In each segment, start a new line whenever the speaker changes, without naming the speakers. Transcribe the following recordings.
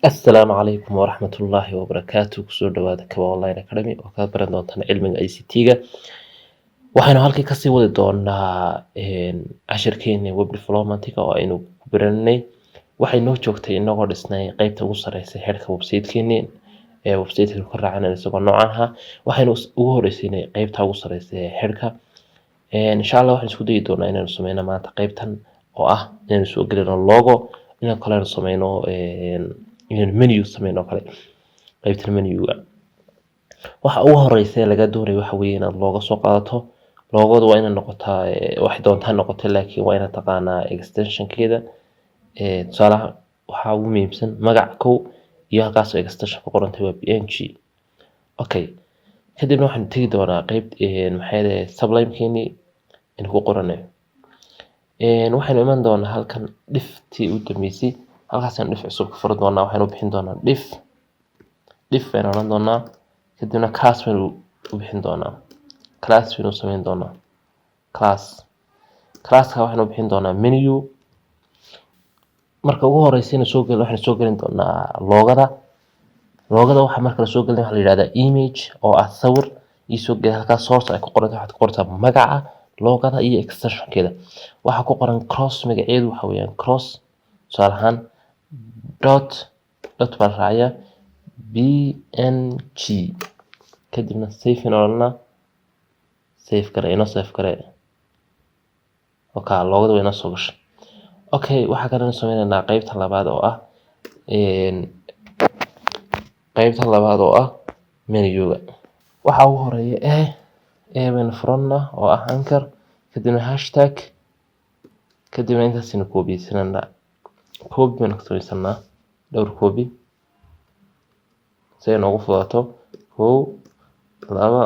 Assalaamu calaykum waraxmatullaahi wabarakaatu. Kusoo dhawaada Kaba Online Academy oo kaad baran doontaan cilmiga ICT-ga. Waxaynu halkii kasii wadi doonaa cashirkeeni web development-ga oo aynu ku baranay. Waxay noo joogtay inagoo dhisnay qeybta ugu sareysa headka website-keeni ee website-ka ka raacanay isagoo noocan ahaa. Waxaynu ugu horeysiinay qeybta ugu sareysa ee headka. Insha Allah waxaan isku dayi doonaa inaynu sameyno maanta qeybtan oo ah inaynu soo gelino logo, inaan kale aynu sameyno, inaynu menu sameyno oo kale. Qeybtan menuga waxa ugu horeysa ee laga doonayo waxa weeye inaad logo soo qaadato. Logodu waa inay noqotaa waxay doontaa noqotay, laakiin waa inaad taqaanaa extensionkeeda. Tusaalaha waxaa ugu muhiimsan magac kow iyo halkaas oo extension ku qorantay waa PNG. Okay, kadibna waxaanu tegi doonaa qeyb maxay ahayd Sublime-keeni aynu ku qoranayo. Waxaynu iman doonaa halkan divtii u dambeysay. Halkaasaan div cusub ka furi doonaa. Waxaynu u bixin doonaa div, div baynu odhan doonaa. Kadibna class baynu u bixin doonaa, class baynu u sameyn doonaa class. Classka waxaynu u bixin doonaa menu. Marka ugu horeysa inuu soo gelin, waxaynu soo gelin doonaa logoda. Logoda waxa marka la soo gelin waxaa la yidhahdaa image oo ah sawir. Ii soo geli halkaas source ay ku qorantay, waxaad ku qortaa magaca logoda iyo extensionkeeda. Waxaa ku qoran cross, magaceedu waxa weeyaan cross. Tusaale ahaan dot dot baa la raaciyaa PNG, kadibna save in odhanaa. Save gare, inoo save gare. Okay, logoda way inoo soo gashay. Okay, waxaa kaloo sameynaynaa qeybta labaad oo ah qeybta labaad oo ah menuga. Waxaa ugu horeeya a baynu furanaa oo ah anchor, kadibna hashtag, kadibna intaasaynu koobiyeysananaa. Copy baynu ka sameysanaa, dhowr copy si ay noogu fudaato. Kow, laba,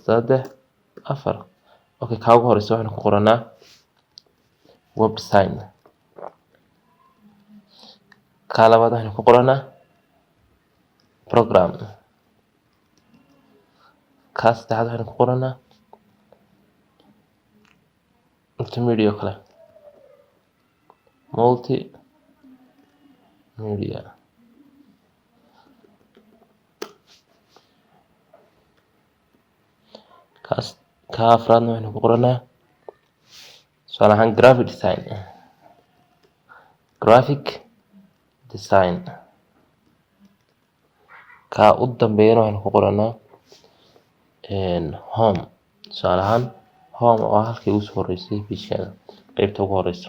saddex, afar. Okay, kaa ugu horeysa waxaynu ku qoranaa web design. Kaa labaad waxaynu ku qoranaa program. Kaa saddexaad waxaynu ku qoranaa multimedia oo kale, multimedia. Kaas kaa afraadna waxaynu ku qoranaa tusaale ahaan graphic design, graphic design. Kaa u dambeeyana waxaynu ku qoranaa home, tusaale ahaan home oo ah halkii ugu soo horeysay page-kaaga, qeybta ugu horeysa.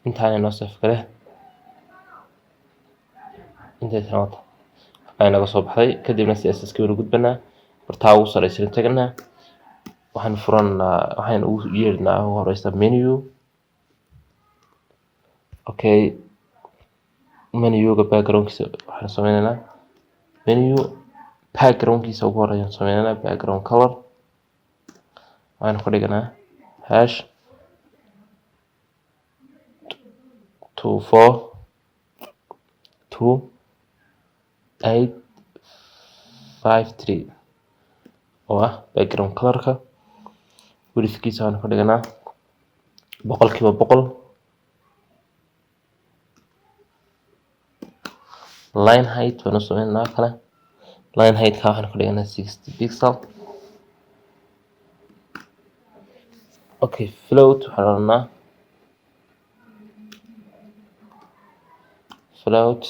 Intaana inoo save gare. Intaysan wata halkaa inaga soo baxday. Kadibna CSS ka baynu gudbanaa. Bartaa ugu sareysan tagnaa, waxaan furanaa, waxaan ugu yeedhnaa ugu horeysa menu. Okay, menuga backgroundkiisa waxaan sameynaynaa, menu backgroundkiisa ugu horeeyaan sameynaynaa background color. Waxaan ku dhiganaa #2428853 oo ah background colorka. Widthkiisa waxaan ku dhiganaa 100%. Line height baynu sameynaa kale. Line height-ka waxaan ku dhiganaa 60 pixel. Okay, float waxaan odhanaa, float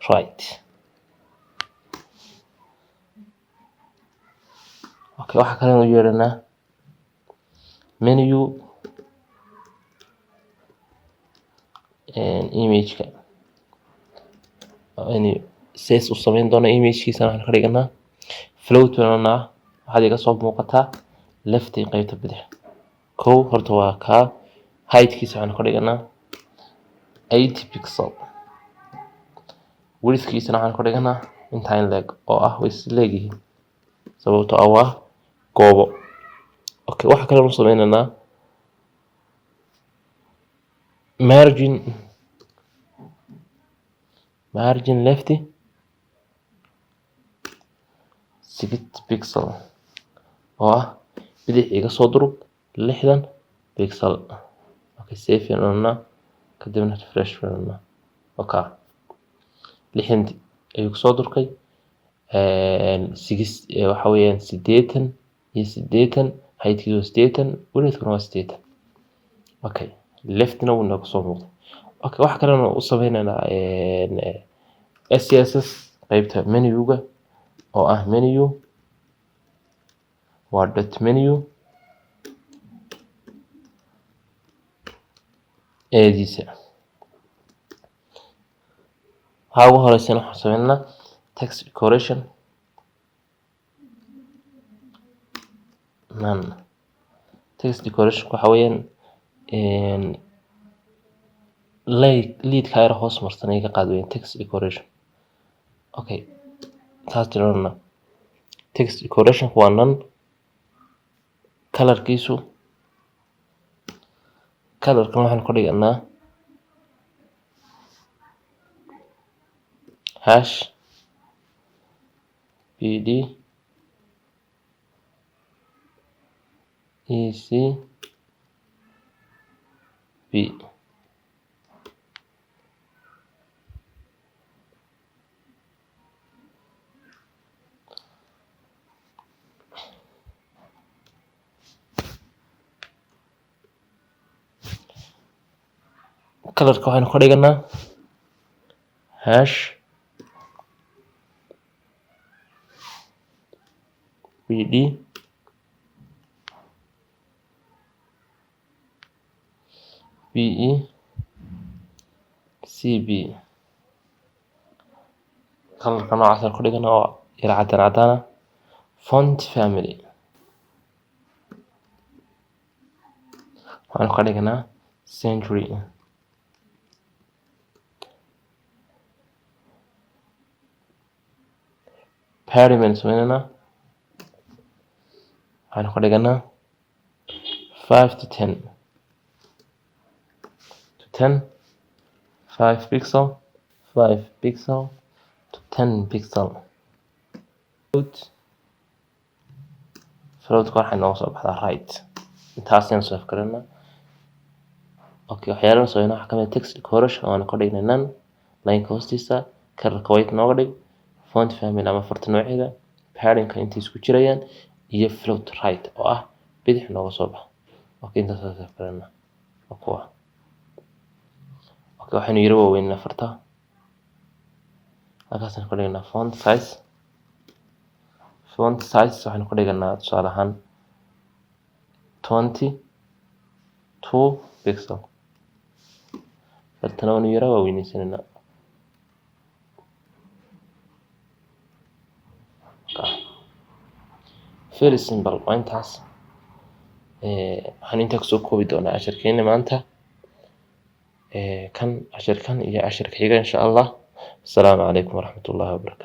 right. Okay, waxaa kaloo yeedhanaa menu image-ka aynu size u sameyn doono. Imagekiisana waxaan ka dhiganaa float baan odhanaa. Waxaad iga soo muuqataa left, qeybta bidix. Kow horta waa kaa. Heightkiisa waxaan ka dhiganaa 80 pixel. Widthkiisana waxaan ka dhiganaa intaa in leeg oo ah way is leegyihiin, sababtoo ah waa goobo. Okay, waxa kale nu sameynaynaa margin, margin left 60 pixel oo ah bidix iga soo durug 60 pixel. Okay, save ayaan odhanaa, kadibna refresh baan odhanaa. Okay, 60 ayuu kusoo durkay. Waxa weeyaan 80 iyo 80, heightkiisu waa 80, widthkuna waa 80. Okay, leftna wuu nooga soo muuqday. Okay, waxa kalena u sameynaynaa SCSS qeybta menuga oo ah menu waa dot menu eediisa. Waxaa ugu horeysana waxaan sameynaa text decoration none. Text decoration waxa weeyaan leadka yar hoos marsan iga qaad weeyaan text decoration. Okay, taas tirana text decoration waa none. Colorkiisu, colorkan waxaan ka dhiganaa hash bd ec b. Colorka waxaynu ka dhiganaa hash bd be cb. Colorka noocaas aan ku dhiganaa oo yar cadaan cadaan ah. Font family waxaanu ka dhiganaa Century. Padding baynu sameynaynaa, waxaanu ka dhiganaa 5 to 10 to 10, 5 pixel, 5 pixel to 10 pixel. Floatka waxay nooga soo baxdaa right. Intaasaynu soo afgaranaa. Okay, waxyaalaha soo waxaa kamid ah text decoration oo aanu ka dhignay none, lineka hoostiisa colorka white nooga dhig, font family ama farta nooceeda, paddingka intay isku jirayaan, iyo float right oo ah bidix nooga soo baxa. Okay, intaas soo afgaranaa waa kuwa. Okay, waxaynu yara waaweynaa farta, halkaasaan ka dhignaa font size. Font size waxaynu ka dhiganaa tusaale ahaan 22 pixel. Fartana waanu yara waaweyneysananaa. Very simple, waa intaas. Waxaan intaa kusoo koobi doonaa casharkeena maanta, kan cashirkan iyo cashirka xiga insha Allah. Asalaamu calaykum waraxmatullaahi wabarakaatu.